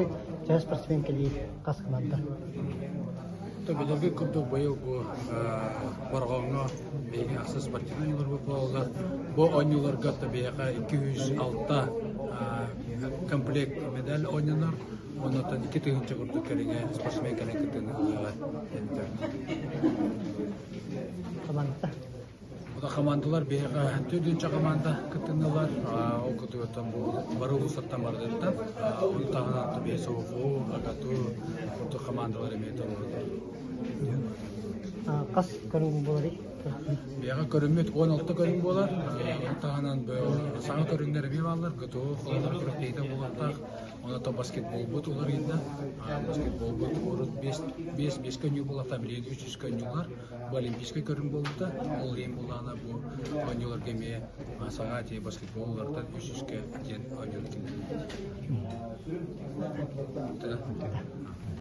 буолуой, төһө спортсмен кэлии хас команда? Билэргит курдук быйыл бу Борҕоҥҥо биһиги ахсыс спортивнай оонньууларбыт буолаллар. Бу оонньууларга биһиэхэ 206 комплект медаль оонньонор. Оннуттан 2000 курдук кэриҥэ спортсмен кэлэн кыттыыны ылыаҕа диэн Команда. Хамаандалар биһиэхэ төрдүнчэ хамаанда кыттыннылар. Ол кутуйуттан бу бары улуустартан барытыттан. Ону таһынан биһи СОФУ, АГАТУ курдук хамаандалар эмиэ толорулар. Хас көрүҥ буоларый? Биһиэхэ көрүммүт 16 көрүҥ буолар. Ону таһынан саҥа көрүҥнэр эмиэ бааллар. ГТО холонор күрэхтэһиитэ буолуохтаах. Онон баскетболбут уларыйда. Баскетболбут урут 5 көнньүү буолуохтаах, билигин 300 көнньүүлэр. Бу олимпийскай көрүҥ буолбута. Ол иһин буоллаҕына бу оонньууларга эмиэ саҥа ити баскетбол уларытан үс үскэ диэн оонньууну киллэрдилэр.